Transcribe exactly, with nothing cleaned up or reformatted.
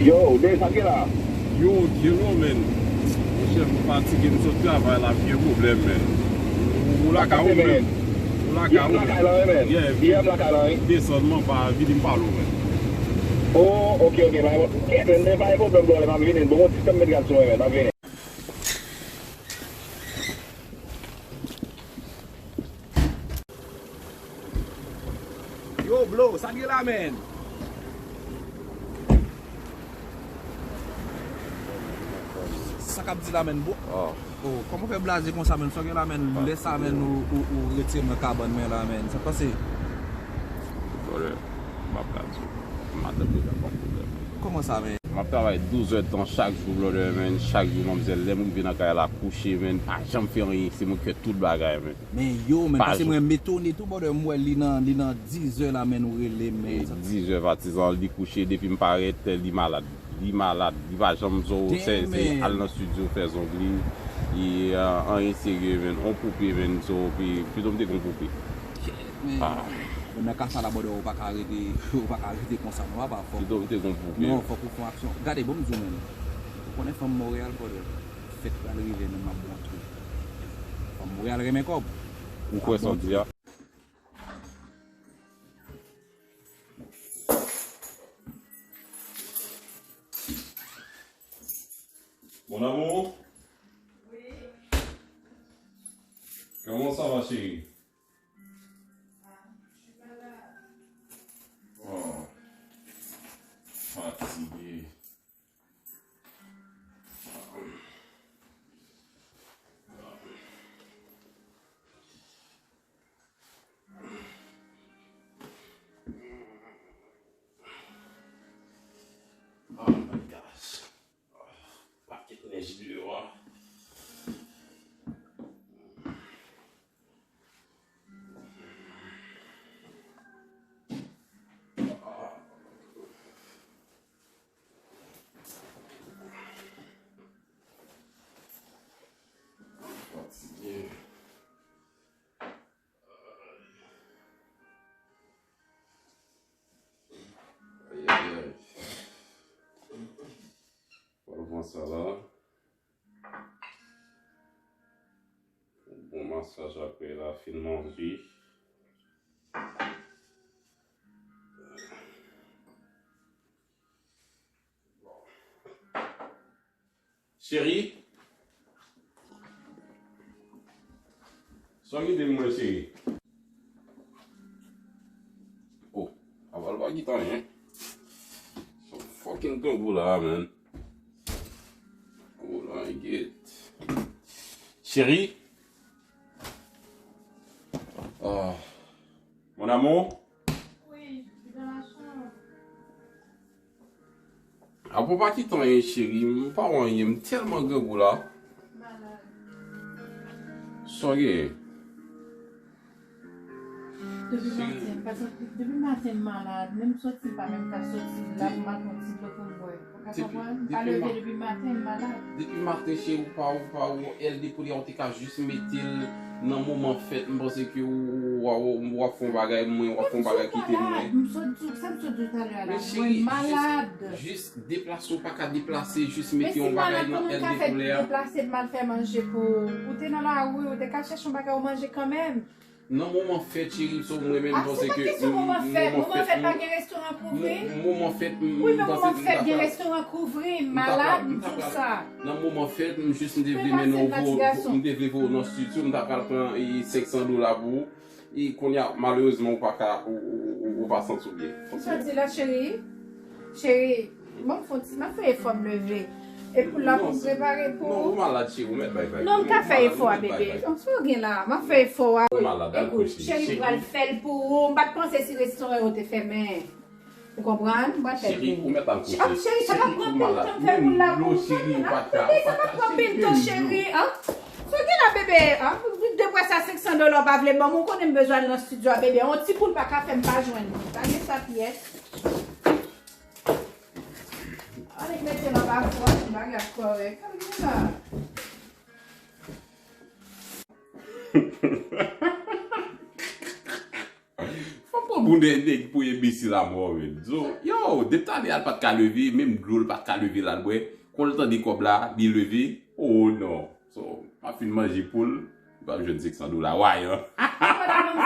Yo, Dave, sa k gen la? Yo, gen lò, men. Monchè, m fatige, m sot travay la, gen pwoblèm, men. Ou lakay ou, men. Ou lakay ou, men. Lakay la, men. Yeah, vin desann m anba, vini m pale w, men. Oh, ok, ok, pa gen pwoblèm, bro, m ap vini. Bon, bon, ti tan m met gad sou mwen, men, m ap vini. Yo, bro, sa k gen la, men? Sa k ap di la, men, bro? Oh, kòman w fè blaze konsa, men? Sa w gen la, men? Lè sa, men, ou, ou, ou retire m nan kabann mwen la, men. Sa k pase? Brother, m ap blaze. Madanm deja pran pwoblèm. Kòman sa, men? M ap travay douz èdtan chak jou, brother, men. Chak jou, manmzèl, lè m rive nan kay la, kouche, men. Pa janm fè anyen, se mwen k fè tout bagay, men. Men yo, men, paske mwen m etone tou, brother, m wè li nan, li nan dizè la, men, ou rele, men. Dizè, patizan, li kouche, depi m parèt, li malad. Li malad, li pa janm zo, se, se al nan estidyo fè zong li. Li, ah, anyen serye, men. On poupe, men, so, pi, pito m te gon poupe. Shit, men. Ah. Men nan ka sa la, brother, ou pa ka rete, ou pa ka rete konsa, non, papa, fòk. Pito m te gon poupe. Non, fòk ou fè yon aksyon. Gade, bon, m di w, men. Ou konnen fanm Monreyal, brother. Fèt pral rive, men m ap bon twou. Fanm Monreyal renmen kòb. Ou kwè sa w di a? Mon amour? Oui. Comment ça va, chérie? Ah, je suis malade. Oh, fatigué. Oh my gosh. Pakèt nèj deyò a. Fatige. Ay, ay, ay. Pral pran sa la. Bon masaj apre la fin manje. Cheri? Sa w gen de mwen, cheri? Oh, aval pa ki tan, hein? Son fucking grangou la, man. Oh, la, get. Cheri? Ah. Mon amour? Oui, je suis dans la chambre. Apa w pa kite anyen, cheri, m pa wè anyen, m tèlman grangou la. Malad. Sa w genyen? Depi maten, pa t, depi maten m malad, menm soti m pa menm ka soti, la pou m al pran ti dlo pou m bwè. Ou ka konprann? M pa leve depi maten, m malad. Depi maten, cheri, ou pa, ou pa, ou L D pou li a, ou te ka jis mete l nan moman fèt, m panse ke ou, ou, ou, ou ap fè yon bagay, mwen, w ap fè yon bagay ki te mwen. M sot di w, sa m sot di w talè a la, mwen malad. Jis deplase, ou pa ka deplase, jis mete yon bagay nan L D pou lè a. Men si m malad, kòman m ka fè deplase, m al fè manje pou ou? Ou te nan lari, ou te ka chèche yon bagay ou manje kanmenm. Nan moman fèt, cheri, so mwen menm, m panse ke moman fèt, moman fèt pa gen restoran k ouvri? Moman fèt, m panse ke m ta fè. Wi, men moman fèt gen restoran k ouvri, m malad, m di w sa. Nan moman fèt, m jis m te vle mennen w, m te vle voye w nan estidyo, m ta pral pran, e, senk san dola pou ou. E kounye a, malerezman, ou pa ka, ou, ou, ou, ou pa santi w byen. Ou santi la, cheri? Cheri, ban m fè yon ti, m ap fè efò m leve. E pou la pou m prepare pou ou. Non, ou malad, cheri, ou mèt bay vag. Non, m ka fè efò a, bebe. Sa w gen la, m ap fè efò a. Ou malad, al kouche. Ekout, cheri, m pral fè l pou ou. M pa t panse si restoran yo te fèmen. Ou konprann? M pral fè l pou ou. Cheri, ou mèt al kouche. Cheri, sa p ap pran pil tan m fè pou l la pou ou. Bebe, sa p ap pran pil tan, cheri, an? Sa w gen la, bebe, an? Depre sa, senk san dola w pa vle ban m, ou konnen m bezwen al nan estidyo a, bebe. Yon ti poul pa ka fè m pa jwenn li. Pa gen sa pyès. Annik mete l anba fwa, bagay ap kòrèk. Annik mete la. Fò m pran moun de nèg pou enbesil a mò, men. Zo, yo, Oh, depi talè a l pa t ka leve, menm dlo l pa t ka leve l al bwè. Kon l tande kòb la, li leve. Oh non. So, m ap fin manje poul, m ap jwenn senk san dola. Why, hein? Ou pa ta ban m